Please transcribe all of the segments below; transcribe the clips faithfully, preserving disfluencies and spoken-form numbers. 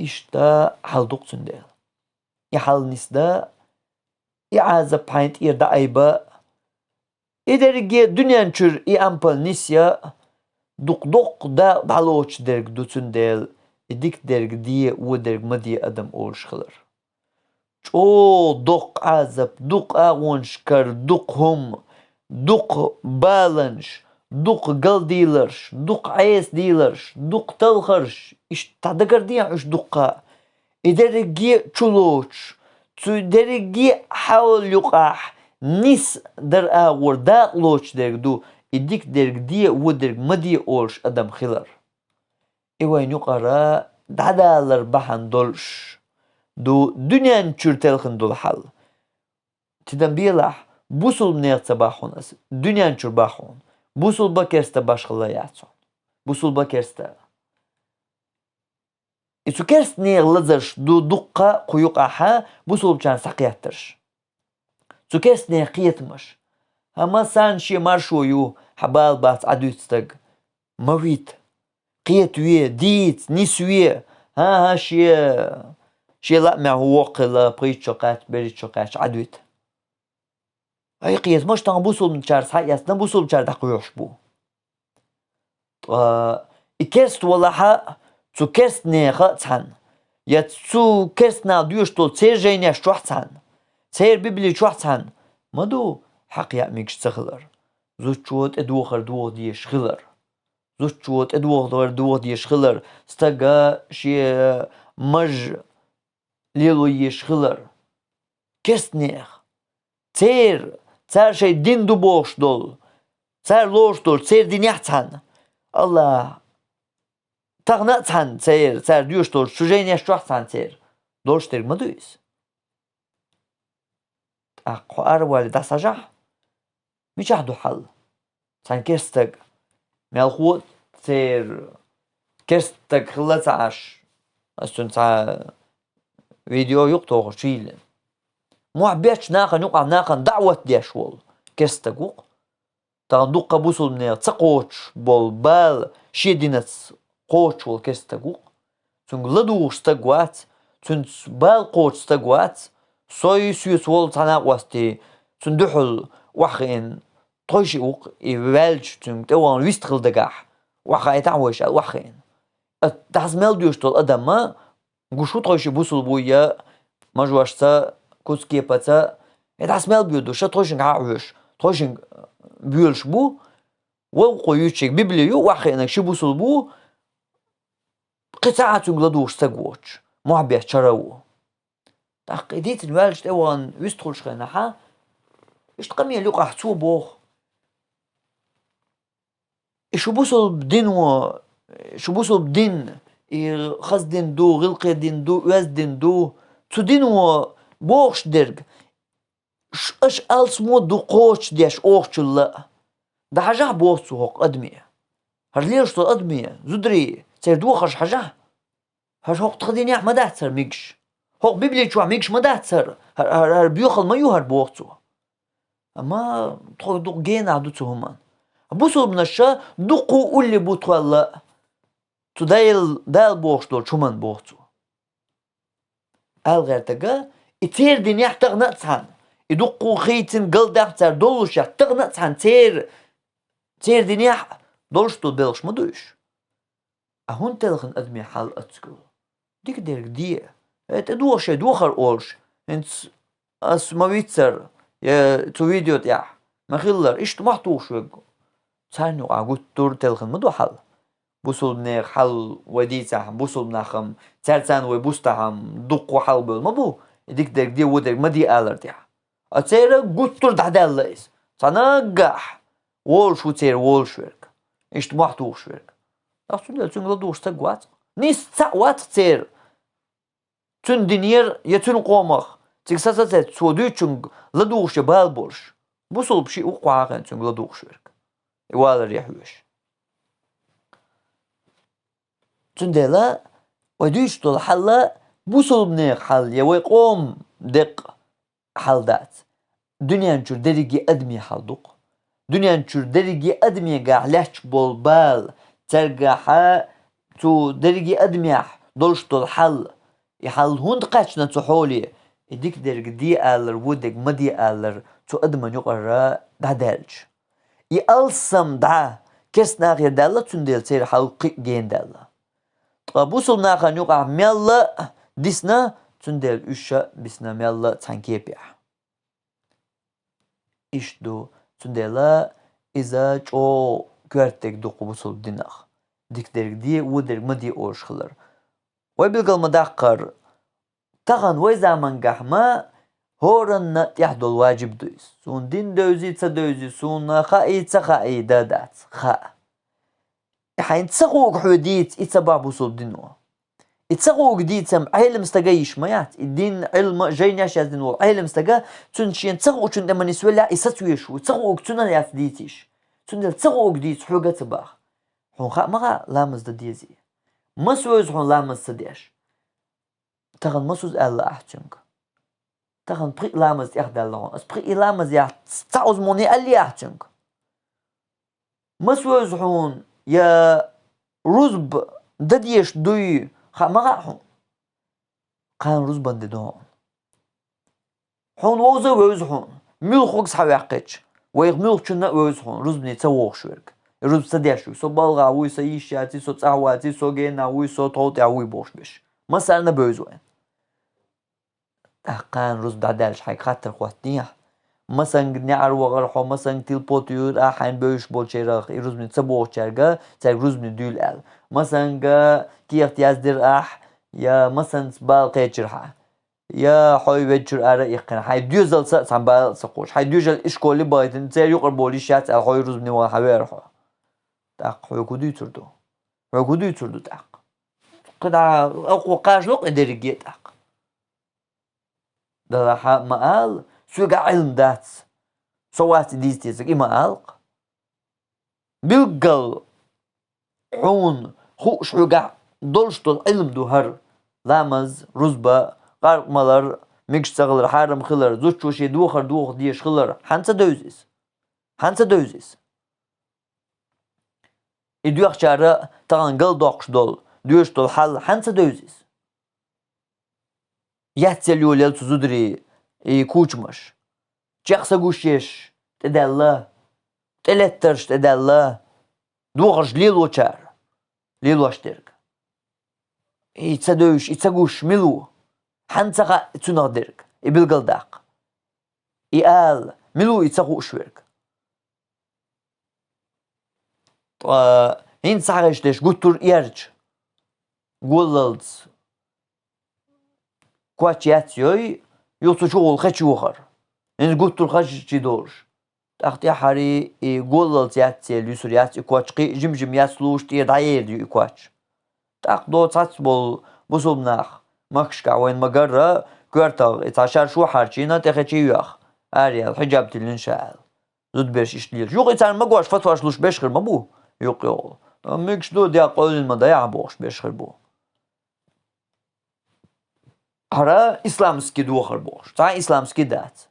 Иштта хьал ду-кх цундела. И хьал нисда, и Ӏазап хьайна тӀера дӀаайба, и дерриге дуьнен чуьра и ампал нисъян, дукха доккха дакъа дӀалоцуш дерг ду цундела, и дика дерг де, вон дерг ма де адам олуш хилар. ЧӀогӀа доккха Ӏазап, дукха агӀонаш кара, дукха хӀума, дукха баланаш, дукха галдийларш, дукха Ӏеса дийларш, дукха талхарш, иштта дагардехьа уьш дуккха. И дерриге а чулоцуш, цу дерриге а хьал юкъахь нисдар агӀор дакъа лоцуш дерг ду, и дика дерг де, вон дерг ма де олуш адам хилар. И вайн юкъара дӀадалар бахьана долуш ду дуьнен чуьра телхина долу хьал. Тидам белахь, бусулба нехан ца боху хьуна ас, дуьнен чуьра боху хьуна. Бусулба, керста башхалла яц хьуна. Бусулба, керста. И цу керста нехан лазарш ду дуккха кху юкъахь бусулбачарна схьакхеттарш. Цу керста нехан кхетамаш. Амма сан шен маршо ю, хьан бала бац Ӏадуьйцу стаг. Ма вита. Кхетаве, дийца, нисве. ХӀан-хӀа, шен, шен лаамехь воккхийла, пхийтта шо кхаьчча, берхӀитта шо кхаьчча Ӏадвита. Ай, кхетамаш тахана бусулбачара схьаэцна, бусулбачара дӀакхоьхьуш бу. Ткъа и керста валахь а, цу керста нехан а цхьаьна, я цу керста наха доьшуш долу церан жайнеш чохь а цхьаьна, церан Библи чохь а цхьаьна ма ду хьакха яа мегаш ца хилар, зудчо тӀедухар доха дезаш хилар. Зудчо тӀедухар доха дезаш хилар, стага шен маж лело езаш хилар. Керста нехан. Церан, цара шайн дин ду бохуш долу, цара лоруш долу, церан динехь а цхьаьна. Аллахь, тахана а цхьаьна церан, цара доьшуш долчу цу жайнеш чохь а цхьаьна церан долуш дерг ма ду иза. ТӀаккха хьо аравалий дӀасахьажахь, мичахь ду хьал? Цхьана керста стаг. Мелхо а церан керста стаг хилла ца Ӏаш. Ас цуьнан цхьа видео ю-кх тохуш чу йиллина. Мохь бечу нахана юкъахь нахана даӀват деш волу керста стаг ву-кх. Тахана дуккха бусулба нехан ца кхочуш болу бала шен динца кхочуш волу керста стаг ву-кх. Цуьнга ладугӀуш стаг вац, цуьнца бала кхочу стаг вац, со а, соьца волу цхьа накъостий, цунна дуьхьал охьахиъна тхойшиъ ву-кх, и ваьлча цуьнга тӀевахана вистхила дагахь, охьахаийтахьа вайша аьлла охьахиъна. Ас дӀаса мел доьшуш долу адам ма гуш ву тхойшиъ бусулба вуй я мажошца, куц-кепаца, и дӀаса мел боьду, ша тхойшинга хьан а хьоьжуш, тхойшинга боьлуш бу, вовкхо юьйцучерг Библи ю, охьахиънарг ши бусулба ву, кхин цхьа а цуьнга ладугӀуш стаг воцуш, мохь беш чара а ву. ТӀаккха и дийцина ваьлча тӀевахана вистхуьлуш хенахь, иштта къамел юкъахь цо боху: и шу бусулба дино, шу бусулба дин, и хаза дин ду, гӀиллакхе дин ду, оьзда дин ду, цу дино бохуш дерг, ш-, аша алсамо ду кхочушдеш оха чулла а. ДӀахьажахь, боху цо, хӀокху адаме. ХӀара лелаш долу адаме, зударий, церан дохарш хьажахь. ХӀара хӀокху тхан динехь ма дац хӀара мегаш. ХӀокху Библи чохь мегаш ма дац хӀара. ХӀара, хӀара, хӀара боьхал ма ю хӀара, боху цо. Амма тхо дукха генахь ду цу хӀуманна. Бусулбанаш дуккха улле бу тхол а. Цу Дала, Дала бохуш долчу хӀуманна, боху цо. Ала гӀертарг, и церан динехь тахана а цхьаьна, и дуккха хийцина галдаккха цара доллушехь, тахана а цхьаьна церан, церан динехь долуш долу белхаш ма ду уьш. А хӀунда телхина адаме хьал оццуьнга? Дика дерг де. Э, тӀедоха шайн дохар олуш. ХӀинца ас ма виццара, я цу видео тӀехь ма хиллара, иштта мохь тухуш верг. Царна юкъахь гуттар а телхина ма ду хьал. Бусулбанех хьал вай дийцахь, бусулба нах-м, цаьрца вай бустахь-м, дуккха хьал бевлла ма бу, и дика дерг де, вон дерг ма де алар тӀехь. А церан гуттар а дӀадаьлла иза. Цхьа наггахь волуш ву церан волуш верг. Иштта мохь тухуш верг. Ах, цундела цуьнга ладугӀуш стаг вац-кх. Нийса цхьаъ вац-кх церан. Цуьнан динера я цуьнан къомах, цига сацацеццо дуьйцучуьнга ладугӀуш я бала болуш. Бусулба шиъ ву-кх кху хьахийна цуьнга ладугӀуш верг. И валаре хьоьжуш. Цундела вай дуьйцуш долу хьал бусулбанех хьал я вай къоман декъа хьал дац. Дуьнен чуьра дерриге а адаме хьал ду-кх. Дуьнен чуьра дерриге а адамегахь лаьтташ болу бала, цаьргахьа цу дерриге а адамехь долуш долу хьал, и хьал хӀунда кхаьчна цу хьоле, и дика дерг де алар, вон дерг ма де алар цу адаман юкъара дӀадаьлча. И алсам дӀа керстанахера даьлла, цундела церан хьал кхин а гена даьлла. Ткъа бусулба нахана юкъахь мелла а дисна, цундела уьш ша бисна мелла а цхьана кепехь. Иштта ду, цундела иза чӀогӀа коьрта дерг ду кху бусулба динах. Дика дерг де, вон дерг ма де олуш хилар. Вай билгал ма даккхара, тахана вай замангахь ма хӀоранна тӀехь долу ваджиб ду иза. Суна дин девзи, ца девзи, суна хаий, ца хаий, да дац, хаа. И хьайна ца хуург хьоьга дийца, и ца боху бусулба дино. И ца хуург дийцам Ӏелам стага йиш ма яц. И дин, Ӏилма, жайнаш яздина волу Ӏелам стага, цуьнан шена ца хуучун тӀе ма нисвеллехь, и сацавеш ву, ца хуург цуьнан яц дийца йиш. Цундела ца хуург дийца хьоьга а ца боху. Хьуна хаа ма хаьа, ламаз дан дезий? Маса вевза хьуна ламаз ца деш? Тахана масуза аьлла ахь цуьнга? Тахана пхиъ ламаз тӀехдаьлла хьуна. Ас пхиъ ламаз яц, цхьа узмуни аьллий ахь цуьнга? Маса вевза хьуна, я рузба дан дезаш дуй, хаа ма хаьа хьуна. Кхана рузбан де ду хьуна. Хьуна вовза а вевза хьуна, муьлххугас хьан ваьккхича, вайх муьлххачунна а вевза хьуна, рузбане ца вогӀуш верг. И рузба ца деш вуй, со балгӀа вуй, сан йиш яций, со цӀахь ваций, со гена вуй, со тхов тӀехь вуй бохуш берш. Массарна а бевза вайна. ТӀаккха кхана рузба дӀадаьлча хьайга хаттар хӀоттадехьа. Масанга неӀар вахара хьо, масанга тилпот юьйра ахь хьайна бевзаш болчарах, и рузбане ца богӀучаьрга, цаьрга рузбане дуьйла аьлла. Масанга кехат яздира ахь, я масанца бала кхечира хьан, я хьо и ведда чуьра ара а иккхина, хьайн доьзалца а цхьана бала а ца кхочуш, хьайн доьжал ишколе а бахийтина, церан юкъара болуш яц аьлла, хьо и рузбане вахана хьан веара хьо? ТӀаккха хьоьга хӀун дуьйцур ду? Хьоьга хӀун дуьйцур ду тӀаккха? КхидӀа, акхо кхажа ло-кх и дерриге а тӀаккха. Далахьа ма ала, соьгахь Ӏилма дац, со вац и дийца дезарг, и ма алакх. Билггал хьуна хууш хьоьгахь долуш долу Ӏилма ду хӀара: ламаз, рузба, къаркъа малар, мегаш ца хилар, хьарам хилар, зудчо шен духар дохо дезаш хилар. Хьанна ца девза иза? Хьанна ца девза иза? И доьхначара тахана галдоккхуш долу, доьшуш долу хьал хьанна ца девза иза? Яц елла йолаелла цу зударийн и кучамаш. Чекх са гуш еш тӀедаьлла, тӀелеттарш тӀедаьлла, дохарш лелочара лелош дерг. И ца девзаш, и ца гуш мила ву? Хьанна ца хаьа цунах дерг, и билгалдаккха? И ала, мила ву и ца хууш верг? Ткъа хӀинца схьахезча дерш гуттар а эрча, голлалц коч яц йой, юха цу чухула хечу йохар. ХӀинца гуттар а хазчи долуш. ТӀаккха тӀаьххьара и голлалц яц, цӀе луьйсур яц и коч, кхин а жим-жим яц лууш, тӀера дӀаер ю и коч. ТӀаккха доцу цхьацца болу бусулба нах, махкашкахь вайна ма-гарра, коьртах и цхьа шаршо а хьарчийна, тӀе хечи а йоьхна, араяьлла, хьиджаб тиллина ша аьлла. Зудаберш иштта лелаш. Юкъа и царна магош фатваш луш берш хир ма бу? Юкъа йогӀу. Мегаш ду, дегӀ къевлина ма дайахь бохуш берш хир бу. ХӀара исламский дохар бохуш. Цхьа а исламский дац.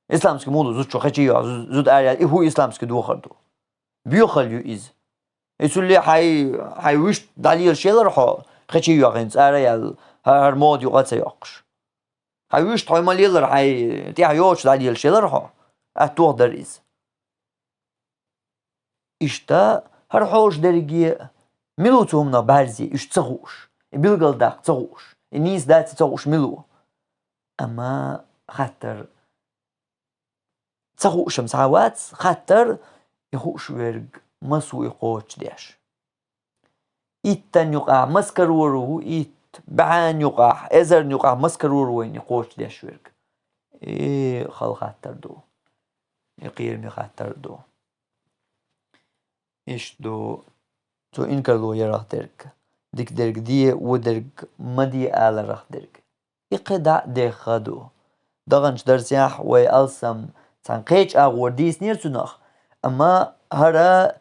Исламский муха ду, зудчо хечи а йоьхна, зу-, зуда араяьлла, и хӀун исламский дохар ду? Боьхалла ю иза. И цулле хьайн, хьайн вуьшта дӀалелаш елара хьо, хечи а йоьхна, хӀинца ара а яьлла, хӀа-, хӀара мода юкъа а ца йоккхуш. Хьайн вуьшта хьо ма лелара, хьайн тӀехь йоцуш дӀалелаш елара хьо, атта тоха дара иза. Иштта хӀара хьоша дерриге а, мила ву цу хӀуманах бӀаьрзе, уьш ца хууш, и билгалдаккха ца хууш, и нийса дац ца хууш мила ву? Амма хаттар ца хууш-м схьа вац, хаттар, и хууш верг маса ву и кхочушдеш. Иттан юкъахь маса карор ву, итт, бӀенна юкъахь, эзарна юкъахь маса карор ву вайна и кхочушдеш верг? И хала хаттар ду. И кхераме хаттар ду. Иштта ду цо инкарло ярах дерг: дика дерг де, вон дерг ма де аларах дерг. И кхидӀа а дехха ду. Даханчу дарсехь вай алсам цхьана кхечу агӀор дийцинера цунах, амма хӀара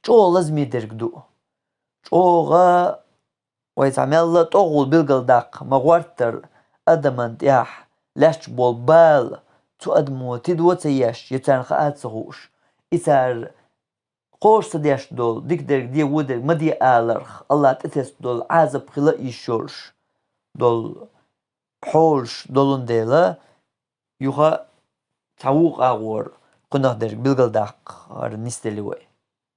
чӀогӀа лазаме дерг ду. ЧӀогӀа вай цхьа мелла а тӀогӀула билгалдаккха ма-гӀортара, адаман тӀехь лаьтташ болу бала цу адамо тидо а ца еш, я царна хаа а ца хууш, и цара кхоша ца деш дола, дика дерг де, во дерг ма де аларх, АллахӀа тӀатесса дола Ӏазап хила йиш йолаш дола хьолаш долун дела, юха цхьа вукху агӀор кхунах дерг билгалдаккхар нисделла вай.